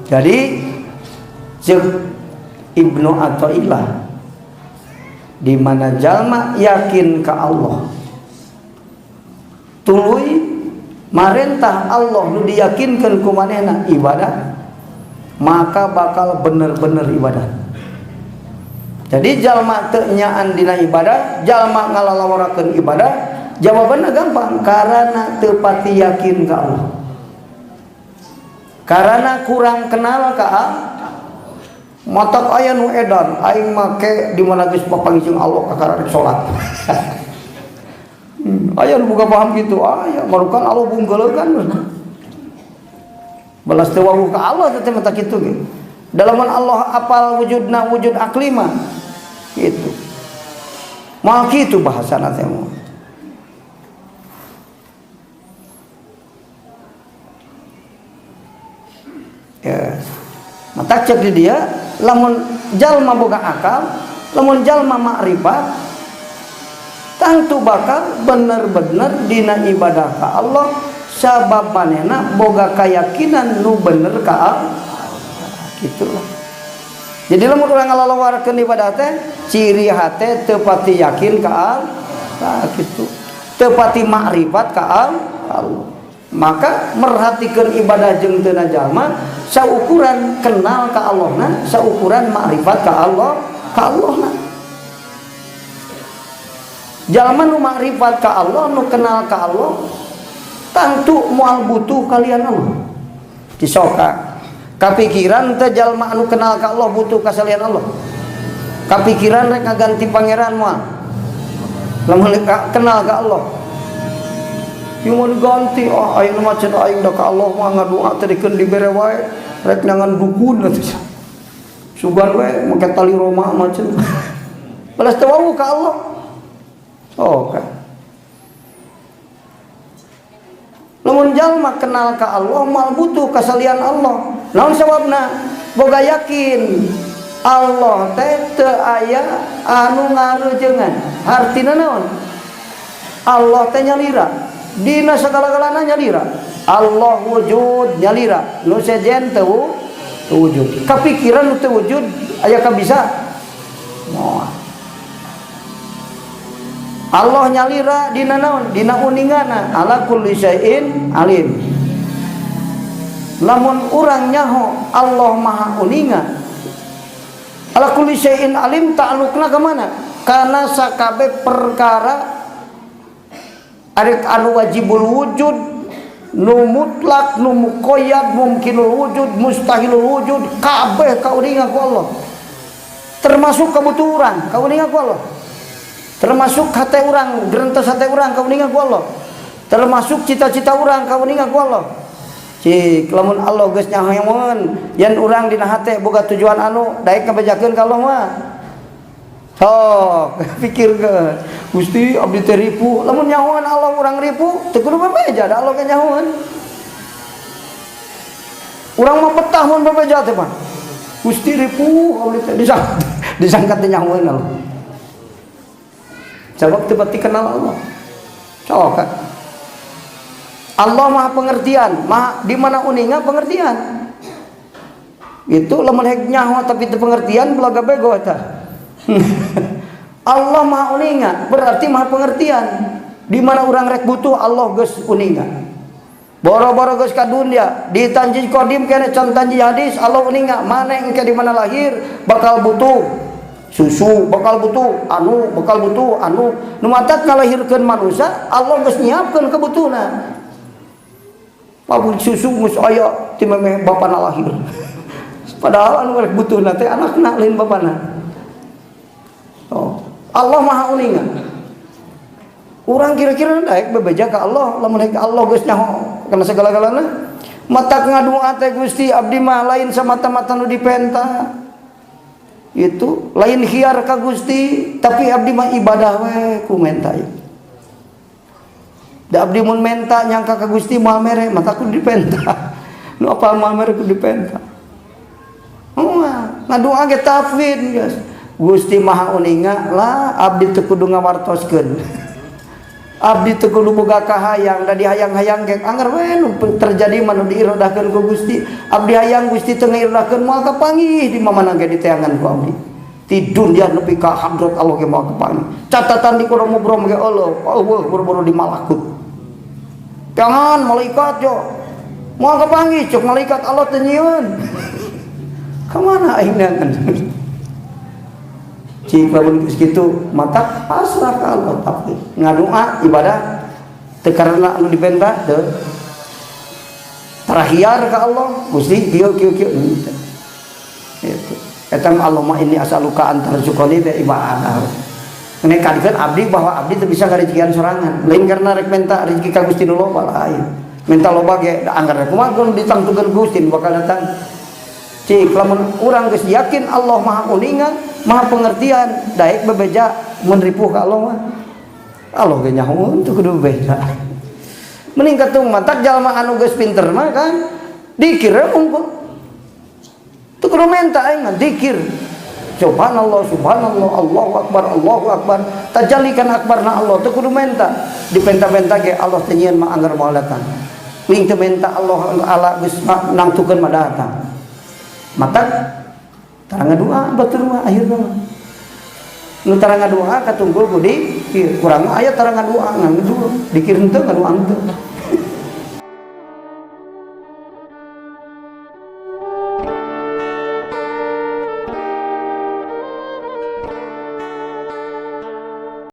Jadi ceuk Ibnu Athaillah, di mana jalma yakin ka Allah tuluy marentah Allah nu diyakinkeun ku manehna ibadah, maka bakal bener-bener ibadah. Jadi jalma teu nyaan dina ibadah, jalma ngalalawarakeun ibadah, jawabanna gampang, karena teu pati yakin ka Allah, karena kurang kenal ka Allah. Matak aya nu edan aing make di mana geus papanggih jeung Allah kakara rek salat. Aya nu boga paham gitu, aya marukan Allah bungkeuleun balas teu wawuh ka Allah teh mata kitu ge. Dalaman Allah apal wujudna wujud akli mah gitu. Moal kitu bahasana teh mah. Ya. Mata cek di dia lamun jalma boga akal, lamun jalma makrifat tangtu bakal bener-bener dina ibadah ka Allah, sabab manehna boga keyakinan nu bener ka Allah. Gitulah. Jadi lamun urang ngalalawarkeun ibadah teh ciri hate teu pati yakin ka Allah, gitu. Teu pati makrifat ka Allah. Maka merhatikeun ibadah jeung teu jalma saukuran kenal ka Allahna, saukuran makrifat ka Allah, ka Allahna. Jalma nu makrifat ka Allah, nu kenal ka Allah, tangtu moal butuh kalian Allah. Disoka. Kapikiran teh jalma anu kenal ka Allah butuh ka salian Allah. Kapikiran rek ngaganti pangeran moal. Lamun kenal ka Allah. Ieu mah diganti, ah ayeuna mah cenah aing da ka Allah mah ngadoa teh dikeun dibere wae, rek nyangan dukun atuh. Sugan we make tali Roma mah cenah. Balas teu wawuh ka Allah. Oh, kan. Lamun jalma kenal ka Allah moal butuh ka salian Allah. Naon sababna? Boga yakin Allah teh teu aya anu ngareujeungan. Hartina naon? Allah teh nyalira. Dina sagala-galana nyalira. Allah wujud nyalira. Nu sejen teu wujud. Kapikiran nu teu wujud aya ka bisa? Moal. Allah nyalira dina naon? Dina uningana ala kulli syai'in alim. Lamun urang nyaho Allah maha uninga, ala kulli syai'in alim ta'alluqna ka mana? Kana sakabe perkara arek anu wajibul wujud, nu mutlak, nu muqayyad, mumkinul wujud, mustahilul wujud, kabeh kauninga ku Allah. Termasuk kabutuh urang, kauninga ku Allah. Termasuk hate urang, gerentes hate urang kauninga ku Allah. Termasuk cita-cita urang kauninga ku Allah. Cik, lamun Allah geus nyahoeun yen urang dina hate boga tujuan anu daek ngabejakeun ka Allah mah. Sok, pikirkeun. Gusti abdi teh ripuh, lamun nyahoan Allah urang ripuh, teu kudu bebeja da Allah ge nyahoan. Urang mah betah mun bebeja teh mah. Gusti ripuh abdi teh disangka teh nyahoan Allah. Sabab teu pati kenal Allah. Sok kan. Allah Maha pengertian, Maha di mana uninga pengertian. Itu lamun hek nyaho tapi teu pengertian belaga bego eta. Allah Maha uninga, berarti Maha pengertian. Di mana urang rek butuh Allah geus uninga. Boro-boro geus ka dunia, di tanji kodim kene can tanji hadis Allah uninga, maneh engke di mana lahir bakal butuh susu, bakal butuh anu, bakal butuh anu. Nu matak ngalahirkeun manusia, Allah geus nyiapkeun kebutuhna. Pabrik susu geus aya ti memeh bapana lahir. Padahal anu rek butuhna teh anakna lain bapana. Oh, Allah Maha uninga. Urang kira-kira daek bebeja ka Allah, lamun daek Allah geus nyaho kana segala-galana. Matak ngadoa teh Gusti abdi mah lain samata-mata nu dipenta. Itu lain khiar ka Gusti, tapi abdi mah ibadah we ku menta ieu. Da abdi mun menta nyangka ka Gusti moal mere, mata ku dipenta. Nu apal moal mere ku dipenta. Moal ngadoa ge tafwid geus. Gusti Maha uninga lah abdi teu kudu ngawartoskeun. Abdi teu kudu boga kahayang, da dihayang-hayang ge angger we nu terjadi mah nu diirodahkeun ku Gusti. Abdi hayang Gusti teu ngirodahkeun, moal kapanggih di mamana ge diteangan ku abdi. Ti dunya nepi ka hadrat Allah ge moal kapanggih. Catatan di kudu mubrom ge Allah, Allah boro-boro di malakut. Jangan malaikat yo. Moal kapanggih cuk malaikat, Allah teu nyieun. Kamana aing neangan? Cik, lamun geus kitu mata pasrah ka Allah, tapi ngadoa ibadah teu karena anu dipenta, teu terakhir ka Allah, Gusti kieu kieu kieu, henteu. Itu eta mah Allahumma inni as'aluka an tarzuqani teh ibadah. Nek kadikeun abdi bahwa abdi teu bisa ngarejekian sorangan, lain karena rek menta rezeki ka Gusti nu loba, lain. Minta loba ge anggar kumaha kun ditangtukeun Gusti bakal datang. Cik, lamun urang geus yakin Allah Maha Uninga, Maha Pengertian, daek bebeja mun ripuh ka Allah mah. Allah ge nyahoeun, teu kudu bebeja. Mending katung matak jalma anu geus pinter mah kan dikir unggul. Teu kudu menta aing mah dikir. Subhanallah, subhanallah, Allahu akbar, Allahu akbar. Tajallikan akbarna Allah, teu kudu menta. Dipenta-penta ge Allah teh nyieun mah anggar moal datang. Wing teu menta, Allah ala geus nangtukeun mah datang. Mata tara ngadoa batur mah akhirna mah. Nu tara ngadoa katunggul ku dikir. Kurang aya tara ngadoa, ngan ngadoa dikir henteu, ngadoa henteu.